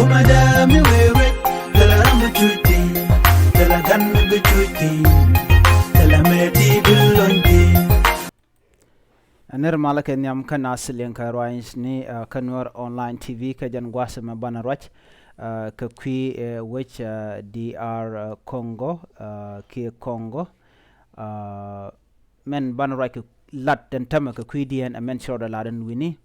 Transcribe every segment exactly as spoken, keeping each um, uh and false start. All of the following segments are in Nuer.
Madam, mi wee wet, thilɛ ram mi cuc thi̱n, thilɛ gan mi bi cuc thi̱n, thilɛ mëë ti bi lony thi̱n. Ɛ nir malä kɛ nhiam kä naath liŋ kɛ ruac ni, ah, kä Nuer Online T V kɛ jɛn gua̱a̱th ɛmɛ banɛ ruac, ah, kɛ kui̱, eh, wec, ah, D R, ah, Congo, ah, kiɛ Congo, ah, mɛn banɛ ruac kɛ lat ɛn tämɛ kɛ kui̱diɛn ɛ mɛn ci rɔɔdɛ lat ɛn wi̱ni.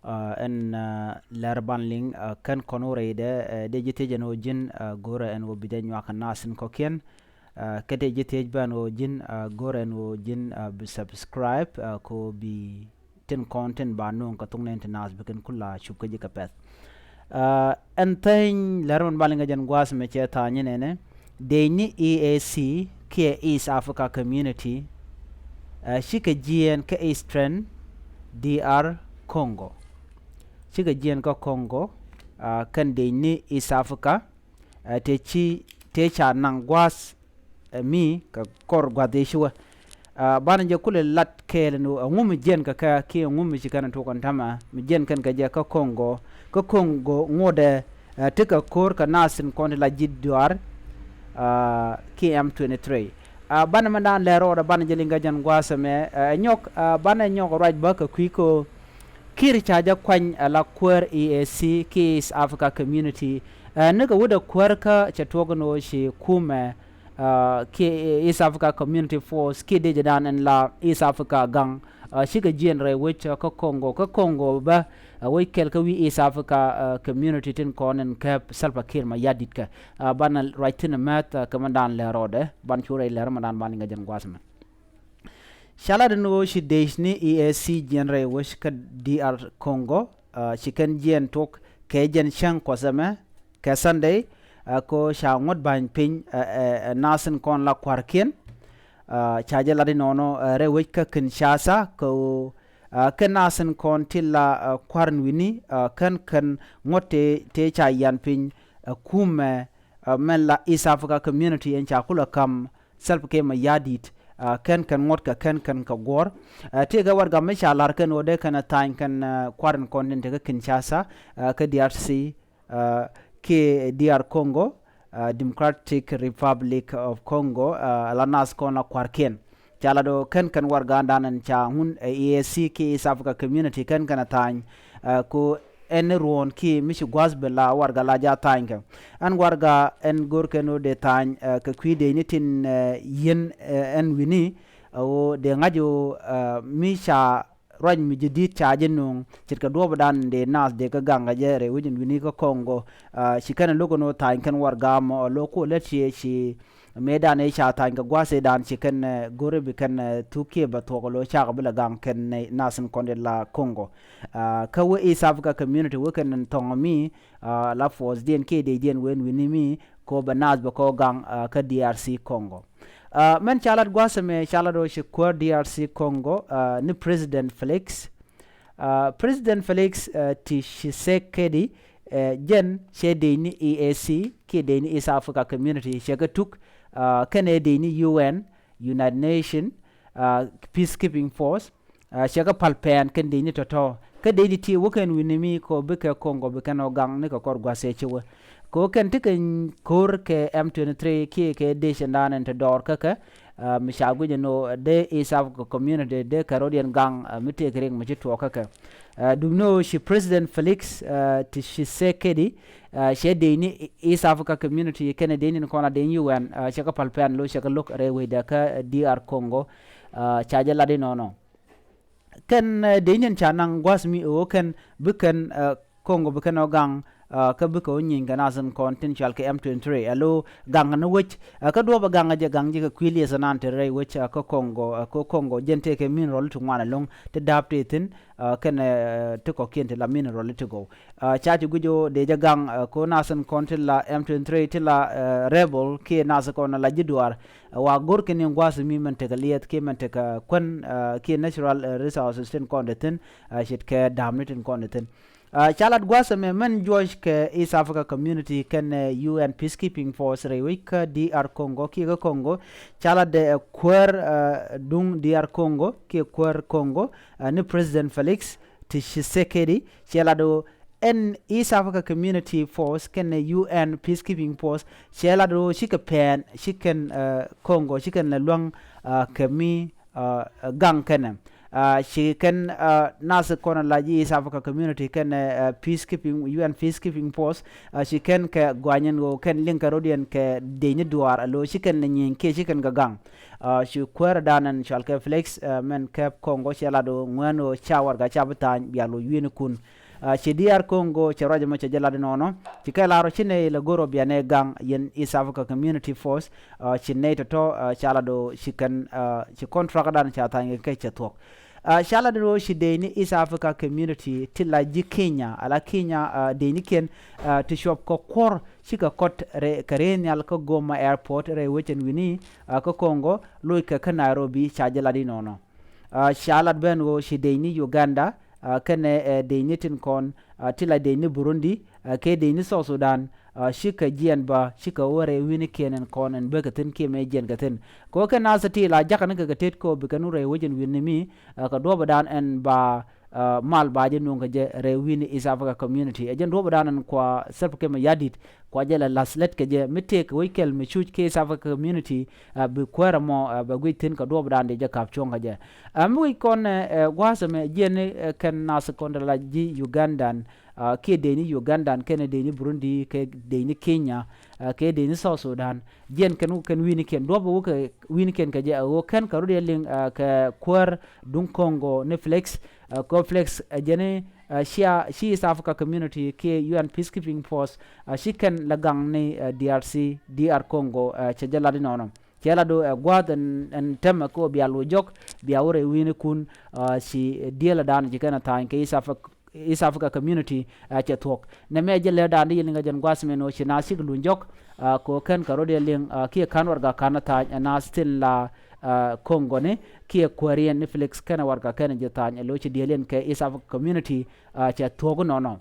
Ah, ɛn, ah, lɛr ban liŋ, ah, kɛn kɔn wä rɛydɛ, eh, dee ji̱ thiec ɛn ɣöö ji̱n, ah, go̱rɛ ɛn ɣöö bi jɛ nyuak kɛ naath in kɔ̱kiɛn. Ah, kɛ dee ji̱ thiec bä ɛn ɣöö ji̱n, ah, go̱rɛ ɛn ɣöö ji̱n, ah, bi subscribe, ah, kɛ ɣöö bi tin kɔn tin ba no̱o̱ŋ kɛ thok nɛn ti naath bi kɛn kula cup kä ji̱ kɛ pɛ̈th. Ah, ɛn thäny lɛr mɛn ban liŋ kɛ jɛn gua̱a̱th mɛ cɛ tha̱a̱ny nɛnɛ. Dee ni E A C kiɛ East Africa Community, ah, cikɛ jiɛɛn kä Eastern D R Congo. Cikɛ jiɛɛn kä Congo, ah, kɛn dee ni East Africa, ah, tëë ci, tëë ca naŋ gua̱a̱th, ah, mi kɛ kɔr gua̱a̱th dee ci wä. Ah, banɛ jɛ kulɛ lat kɛɛl ni ɣöö ɛŋu mi jiɛɛn kɛ kɛ kiɛ ɛŋu mi ci kɛn ɛ tuɔk ɛn tämɛ mi jiɛɛn kɛn kɛ jɛ kä Congo. Kä Congo ŋuɔ̱tdɛ, ah, tekɛ ko̱r kɛ naath in kɔn ti la ji̱ duaar, ah, kiɛ M twenty-three. Ah, banɛ mɛn daan lɛr rɔɔdɛ banɛ jɛ liŋ kɛ jɛn gua̱a̱th ɛmɛ, ah, ɛ nyɔk, ah, banɛ nyɔk ruac bä kɛ kui̱ kä ɣöö Kiir ca jɛ kuany ɛ la kuäär E A C kiɛ East Africa Community. Ah, nikɛ wut ɛ kuäär kä cɛ tuɔk ni ɣöö ci kumɛ, ah, kiɛ East Africa Community Force kiɛ dee jɛ daan ɛn la East Africa gaŋ, ah, cikɛ jiɛɛn rɛy wec, ah, kä Congo. Kä Congo bä, ah, wec kɛl kä wi̱i̱ East Africa, ah, Community tin kɔn in kɛp Salva Kiir Mayardit kɛ. Ah, banɛ ruac thi̱n mɛth, ah, kɛ mɛn daan lɛr rɔɔdɛ, ban cu rɛy lɛr mɛn daan ban liŋ kɛ jɛn gua̱a̱th mɛ. Ca lat ɛn ɣöö ci dec ni E A C jiɛɛn rɛy wec kä D R Congo, ah, ci kɛn jiɛɛn tuɔk kɛ jɛn cäŋ kuɔth ɛmɛ kɛ Sunday, ah, kɛ ɣöö ca ŋuɔ̱t ba̱ny piny, ah, eh, eh, naath in kɔn la kua̱rkiɛn. Ah, ca jɛ lat inɔnɔ, ah, rɛy wec kä Kinshasa kɛ ɣöö, ah, kɛn naath in kɔn ti la, ah, kua̱r in wi̱ni, ah, kɛn kɛn ŋuɔ̱t tëë, tëë ca yian piny, ah, kumɛ, ah, mɛn la East Africa Community ɛn ca kulɛ ka̱m Salva Kiir Mayardit, ah, kɛn kɛn ŋuɔ̱t kɛ kɛn kɛn kɛ guɔ̱ɔ̱r. Ah, tëëkɛ warɛgak mi ca la̱r kɛn ɣöö dee kɛn ɛ tha̱a̱ny kɛn, ah, kua̱r in kɔn tin te kä Kinshasa, ah, kä D R C, ah, kiɛ D R Congo, ah, Democratic Republic of Congo, ah, la naath kɔn la kua̱rkiɛn. Ca lat ɣöö kɛn kɛn warɛgakdan ɛn ca ŋun, eh, E A C kiɛ East Africa Community kɛn kɛn ɛ tha̱a̱ny, ah, kɛ ɣöö ɛn ni ruɔ̱ɔ̱n kiɛ mi ci gua̱a̱th ben la warɛgak la jɛ a tha̱a̱ny kɛ. Ɛn warɛgak ɛn go̱r kɛn ɣöö dee tha̱a̱ny, ah, kɛ kui̱ dec ni tin, ah, yiɛn, ah, ɛn wi̱ni, ah, ɣöö dee ŋa̱c ɣöö, ah, mi ca ruac mi ji̱ di̱t ca jɛ nööŋ ce̱tkɛ duɔ̱ɔ̱pdan dee naath dee kä gaŋ kɛ jɛ rɛy wec in wi̱ni kä Congo. Ah, ci kɛn ɛ lo̱k ɛn ɣöö tha̱a̱ny kɛn warɛgak mɔ, ah, lo̱k kuɔ lät ciɛ ci mëëdan ëë ca tha̱a̱ny kɛ gua̱a̱th ëëdan ci kɛn, eh, go̱rɛ bi kɛn, eh, thuk kiɛ bɛ thuɔk lo̱ cakɛ bi lɛ gaŋ kɛn, eh, naath in kɔn dee la Congo. Ah, kä wee East Africa Community wee kɛn thɔŋ mi, ah, la force diɛn kiɛ dee diɛn wen wi̱ni mi kɛ ɣöö bɛ naath bɛ kɔ gaŋ, ah, kä D R C Congo. Ah, mɛn ca lat gua̱a̱th ɛmɛ ca lat ɣöö ci kuäär D R C Congo, ah, ni President Felix. Ah, President Felix, ah, Tshisekedi, eh, jɛn cɛ dec ni E A C kiɛ dec ni East Africa Community cɛ kɛ tuk, ah, kɛnɛ dec ni U N, United Nation, ah, Peacekeeping Force, ah, cɛ kɛ pal pɛn kɛn dec ni tɔ̱tɔ̱. Kä dec ni ti wä kɛn wi̱ni mi kɔ bikɛ Congo bi kɛn ɔ gaŋ ni kɛ kɔr gua̱th cɛ ci wä. Kɛ ɣöö kɛn ti kɛ ko̱r kɛ M twenty-three kiɛ kɛ dec ɛn da̱a̱n ɛn te dɔɔr kä kɛ, ah, mi ca guic ɛn ɣöö dee East Africa Community dee kɛ rɔ̱diɛn gaŋ, ah, mi tëëk riŋ mi ci tuɔɔk kä kɛ. Ah, duundɛ ɣöö ci President Felix, ah, Tshisekedi, ah, cɛ dec ni East Africa Community kɛnɛ dec ni kɔn a dec ni U N, ah, cɛ kɛ pal pɛn lo̱ cɛ kɛ lo̱k rɛy wecdɛ kä D R Congo, ah, ca jɛ lat inɔnɔ. Kɛn, eh, dec niɛn ca naŋ gua̱a̱th mi ɣöö kɛn bi kɛn, eh, Congo bi kɛn ɔ gaŋ, eh, kä bikɛ ɔ nyieeny kɛ naath in kɔn tin cɔal kɛ M twenty-three. Alo gaŋ ni wec, eh, kä duɔ̱ɔ̱pɛ gaŋ jɛ gaŋ jɛ kɛ kui̱ lieth nan te rɛy wec, eh, kä Congo, eh, kä Congo jɛn tëëkɛ mineral ti ŋuan ɛlɔ̱ŋ ti da̱a̱p tëë thi̱n, eh, kɛn, eh, ti kɔ̱kiɛn ti la mineral ti gɔw. Ah, ca ci guic ɣöö dee jɛ gaŋ, ah, kɛ ɣöö naath in kɔn ti la M twenty-three ti la, eh, rebel kiɛ naath in kɔn la ji̱ duaar. Ah, wa go̱r kɛn in gua̱a̱th mi mɛn tekɛ lieth kiɛ mɛn tekɛ kuän, ah, kiɛ natural, eh, resources tin kɔn te thi̱n, ah, ce̱tkɛ da̱a̱pni tin kɔn te thi̱n. Ah, ca lat gua̱a̱th ɛmɛ mɛn juɔc kɛ East Africa Community kɛnɛ, eh, U N Peacekeeping Force rɛy wec kä D R Congo kiɛ kä Congo. Ca lat dee, eh, kuäär, ah, duŋ D R Congo kiɛ kuäär Congo, ah, ni President Felix Tshisekedi, cɛ lat ɣöö ɛn East Africa Community Force kɛnɛ U N Peacekeeping Force cɛ lat ɣöö cikɛ pɛn ci kɛn Congo ci kɛn lɛ luäŋ kɛ mi gaŋ kɛnɛ. Ci kɛn nath kɔn la ji̱ East Africa Community kɛnɛ Peacekeeping, U N Peacekeeping Force ci kɛn kɛ gɔany ɛn ɣöö kɛn liŋ kɛ rɔ̱diɛn kɛ dec ni duaar alo ci kɛn lɛ nyieny kiɛ ci kɛn kɛ gaŋ. Ci kuäärä dan ɛn cɔal kɛ Felix mɛn kɛp Congo cɛ lat ɣöö ŋuɛ̈n ɣöö ca warɛga ca bi tha̱a̱ny bia loc wi̱i̱nikun. Ci D R Congo cɛ ruac ɛmɔ cɛ jɛ lat inɔnɔ ci kɛ lar ɔ ci nɛy lɛ go̱r ɔ bia nɛy gaŋ yɛn East Africa Community Force. Ci nɛy tɔ̱tɔ̱ ca lat ɔ ci kɛn ci contract dan ca tha̱a̱ny kɛ kɛ cɛ thuɔ̱k. Ca lat ɔ ci dec ni East Africa Community ti la ji̱ Kenya ala Kenya dec ni kiɛn ti cuɔp kɛ kuɔr ci kɛ kɔt kɛ rɛy nhial kä Goma Airport rɛy wecɛn wi̱ni kä Congo loc kɛ kä Nairobi ca jɛ lat inɔnɔ. Ca lat ben ɣöö ci dec ni Uganda kɛnɛ dec ni tin kɔn ti la dec ni Burundi kɛ dec ni South Sudan. Cikɛ jiɛn bä cikɛ wä rɛy wi̱ni kiɛn ɛn kɔn ɛn bekɛ thi̱n kiɛ mëë jiɛn kɛ thi̱n kɛ wä kɛn nath ti la jakä ni kɛ kɛ tet kɛ wä bikɛ nu rɛy wecin wi̱ni mi kɛ duɔ̱pä dan ɛn ba mal ba jɛ nuŋ kɛ jɛ rɛy wi̱ni East Africa Community ɛ jɛn duɔ̱pä dan ɛn kua Salva Kiir Mayardit kua jɛ la lath lät kɛ jɛ mi tëëk wec kɛl mi cuc kɛ East Africa Community. Bi kuäärä mɔ bɛ guic thi̱n kɛ duɔ̱ɔ̱p dan dee jɛ ka̱p cuɔ̱ŋ kɛ jɛ. Mi wi̱c kɔn gua̱a̱th ɛmɛ jiɛn ni kɛn nath kɔn dee la ji̱ Ugandan kiɛ dec ni Ugandan kɛnɛ dec ni Burundi kɛ dec ni Kenya kɛ dec ni South Sudan. Jiɛn kɛn wä kɛn wi̱i̱ni kiɛn duɔ̱ɔ̱p wä kɛ wi̱i̱ni kiɛn kɛ jɛ ɛ ɣöö kɛn kɛ rut yɛ liŋ kɛ kuäär duŋ Congo ni Felix. Kɛ Felix ɛ jɛn ni cia ci East Africa Community kiɛ U N Peacekeeping Force ci kɛn lɛ gaŋ ni D R C D R Congo cɛ jɛ lat inɔnɔ. Cɛ lat do ɛ gua̱a̱th ɛn tɛmɛ kɛ ɣöö bia loc jɔk bia wä rɛy wi̱i̱nikun. Ci diëël ɛ da̱a̱n ci kɛn ɛ tha̱a̱ny kɛ East Africa Community cɛ thuɔ̱k. Nɛmɛ jɛ lɛ da̱a̱n di yɛ liŋ ɛ jɛn gua̱a̱th mɛn ɣöö ci naath cikɛ luny jɔk kɛ ɣöö kɛn kɛ rɔ̱diɛn liŋ kiɛ ka̱n warɛga ka̱n ɛ tha̱a̱ny ɛ naath tin la Congo ni kiɛ kuääriɛn ni Felix kɛnɛ warɛga kɛnɛ jɛ tha̱a̱ny ɛ lo̱c ci diëëliɛn kɛ East Africa Community cɛ thuɔ̱k inɔnɔ.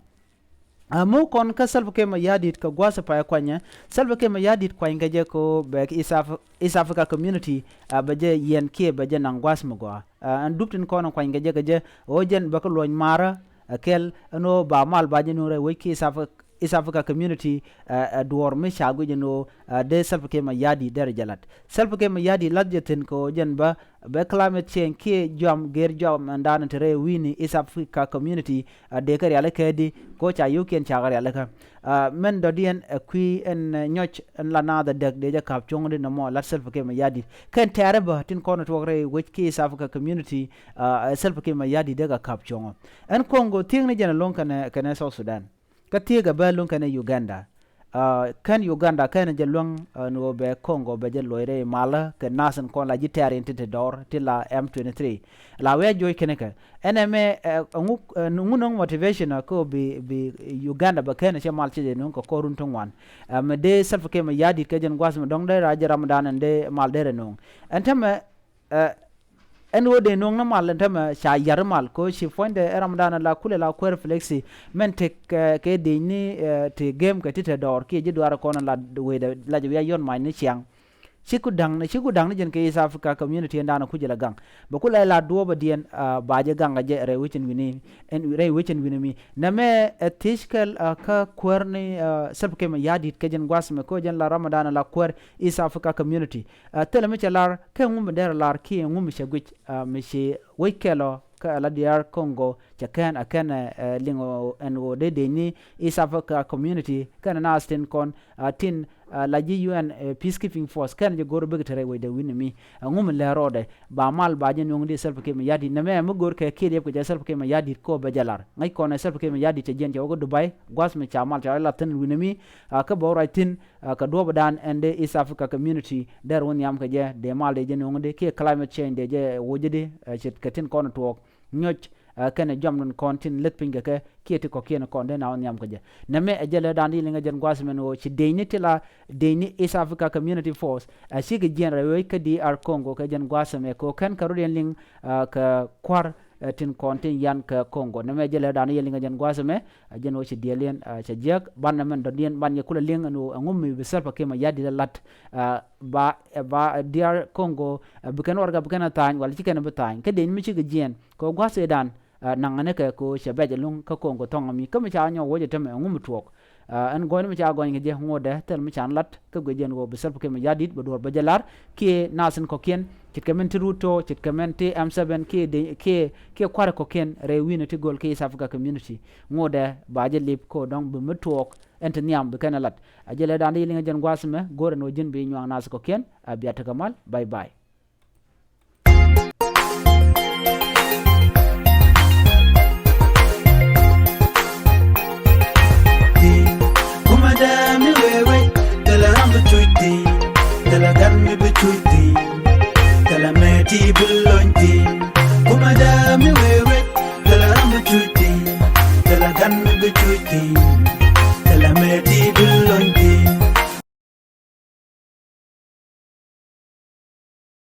Ɛ mi kɔn kä Salva Kiir Mayardit kɛ gua̱a̱th pay kuanyɛ Salva Kiir Mayardit kuany kɛ jɛ kɛ ɣöö bɛ kɛ East Africa Community bɛ jɛ yiɛn kiɛ bɛ jɛ naŋ gua̱a̱th mi gɔaa. Ɛn dup tin kɔn kuany kɛ jɛ kɛ jɛ ɣöö jɛn bɛ kɛ luɔ̱ny maarä ɛ kɛl ɛn ɣöö ba mal ba jɛ nuŋ rɛy wec kiɛ East Africa Community ɛ duɔ̱ɔ̱r mi ca guic ɛn ɣöö dee Salva Kiir Mayardit derɛ jɛ lat. Salva Kiir Mayardit lath jɛ thi̱n kɛ ɣöö jɛn bä bɛ climate change kiɛ juam gɛr juam ɛn da̱a̱n te rɛy wi̱i̱ni East Africa Community. Dee kɛ rialikä di ko ca yio̱wkiɛn cakɛ rialikä. Mɛn dɔ̱diɛn ɛ kui̱ ɛn nyɔc ɛn la naath ɛ däk dee jɛ ka̱p cuɔ̱ŋ di nɔmɔ lat Salva Kiir Mayardit kɛn tɛ̈rɛ bä tin kɔn tuɔɔk rɛy wec kiɛ East Africa Community. Salva Kiir Mayardit dee kɛ ka̱p cuɔ̱ŋ ɛn Congo thiekni jɛn ɛlɔ̱ŋ kɛnɛ South Sudan. Kä thieekä bä luŋ kɛnɛ Uganda. Kɛn Uganda kɛn jɛ luäŋ ni ɣöö bɛ Congo bɛ jɛ luɔc rɛy malä kɛ nath in kɔn la ji̱ tɛ̈r in ti te dɔɔr ti la M twenty three. La wi̱i̱ a juɔc kɛn kɛ ɛn ɛmɛ ŋu nöŋ motivation kä bi bi Uganda bɛ kɛn cɛ mal cɛ jɛ nöŋ kɛ kɔr run ti ŋuan. Mɛ dee Salva Kiir Mayardit kɛ jɛn gua̱th mi dɔ̱ŋ dee ra jɛ ram dan ɛn dee mal dee rɛ nöŋ ɛn tämɛ. Ɛn ɣöö dee nuɔ̱ŋ ni mal ɛn tämɛ ca yar mal kɛ ɣöö ci puɔ̱nydɛ ɛ ramdan la kulɛ la kuäär Felix. Mɛn tëk kɛ dec ni ti gem kɛ ti te dɔɔr kiɛ ji̱ duaar kɔn la wecdɛ la jɛ wi̱i̱ a yɔn mac ni ciaŋ. Ci ku da̱ŋ ni ci ku da̱ŋ ni jɛn kɛ East Africa Community ɛn da̱a̱n kuc la gaŋ bɛ kulɛ la duɔ̱ɔ̱pä diɛn. Ba jɛ gaŋ kɛ jɛ rɛy wecin wi̱ni ɛn rɛy wecin wi̱ni mi nɛmɛ ɛ thiec kɛl kä kuäär ni Salva Kiir Mayardit kɛ jɛn gua̱th mɛ kɛ ɣöö jɛn la ramdan la kuäär East Africa Community. Thilɛ mi cɛ lar kɛ ŋu mi derɛ lar kiɛ ŋu mi cɛ guic mi ci wec kɛl ɔ kä ala D R Congo cɛ kɛn a kɛn liŋ ɛn ɣöö dee dec ni East Africa Community kɛn a naath tin kɔn tin la ji̱ U N Peacekeeping Force kɛn jɛ go̱r bikɛ te rɛy wecdɛ wi̱n mi. Ŋu mi lɛr rɔɔdɛ ba mal ba jɛ nuɔ̱ŋ di Salva Kiir Mayardit nɛmɛ mi go̱r kɛ kiɛ liɛp kɛ jɛ Salva Kiir Mayardit kɛ ɣöö bɛ jɛ lar ŋäc kɔn ɛ Salva Kiir Mayardit cɛ jiɛn cɛ wä kä Dubai gua̱th mi ca mal ca wä la thi̱n wi̱n mi. Kä bä wä ruac thi̱n Kä duɔ̱ɔ̱p dan ɛn dee East Africa Community dee run nhiam kɛ jɛ dee mal dee jɛ nuɔ̱ŋ di kiɛ climate change dee jɛ woc di ce̱tkɛ tin kɔn tuɔɔk nyɔc kɛnɛ juam dun kɔn tin leth piny kɛ kɛ kiɛ ti kɔ̱kiɛn kɔn dee na wä nhiam kɛ jɛ. Nɛmɛ ɛ jɛ lɛ dan di liŋ ɛ jɛn gua̱a̱th mɛn ɣöö ci dec ni ti la dec ni East Africa Community Force a cikɛ jiɛn rɛy wec kä D R Congo kɛ jɛn gua̱a̱th mɛ kɛ ɣöö kɛn kɛ rut yɛn liŋ kɛ kua̱r tin kɔn tin yan kɛ Congo. Nɛmɛ jɛ lɛ dan yɛ liŋ ɛ jɛn gua̱a̱th ɛmɛ ɛ jɛn wä ci diɛliɛn cɛ jiäk ban nɛmɛ dɔ̱diɛn ban yɛ kulɛ liŋ ɛn ɣöö ɛŋu mi bi Salva Kiir Mayardit lat. Ba ba D R Congo bi kɛn warɛga bi kɛn ɛ tha̱a̱ny wala ci kɛn bi tha̱a̱ny kä dec mi cikɛ jiɛɛn kɛ gua̱a̱th ëëdan. Ɛ, naŋ ɛn kɛ ko cɛ bɛc ɛlɔ̱ŋ kä ko̱o̱ŋ kɛ thɔŋ ami kä mi ca nyɔk wec ɛ tämɛ ɛŋu mi tuɔɔk. Ɛ, ɛn gɔ̱ny mi ca gɔny kɛ jɛ ŋotdɛ thil mi can lat kä guic jɛn ɣöö bi Salva Kiir Mayardit bɛ duɔ̱ɔ̱r bä jɛ lar kiɛ nath in kɔ̱kiɛn ce̱tkɛ min ti Ruto, ce̱tkɛ min ti M seven kiɛ de, kiɛ, kiɛ kua̱r kɔ̱kiɛn rɛy wi̱n ti göl kiɛ East Africa Community. Ŋotdɛ ba jɛ lip ko dɔ̱ŋ bi mi tuɔɔk ɛn ti nhiam bi kɛn ɛ lat. A jɛ lɛ da̱a̱n di liŋ ɛ jɛn gua̱a̱th mɛ go̱r ɛn ɣöö ji̱n bi nyuaŋ nath kɔ̱kiɛn. A bia tekɛ mal. Bye bye.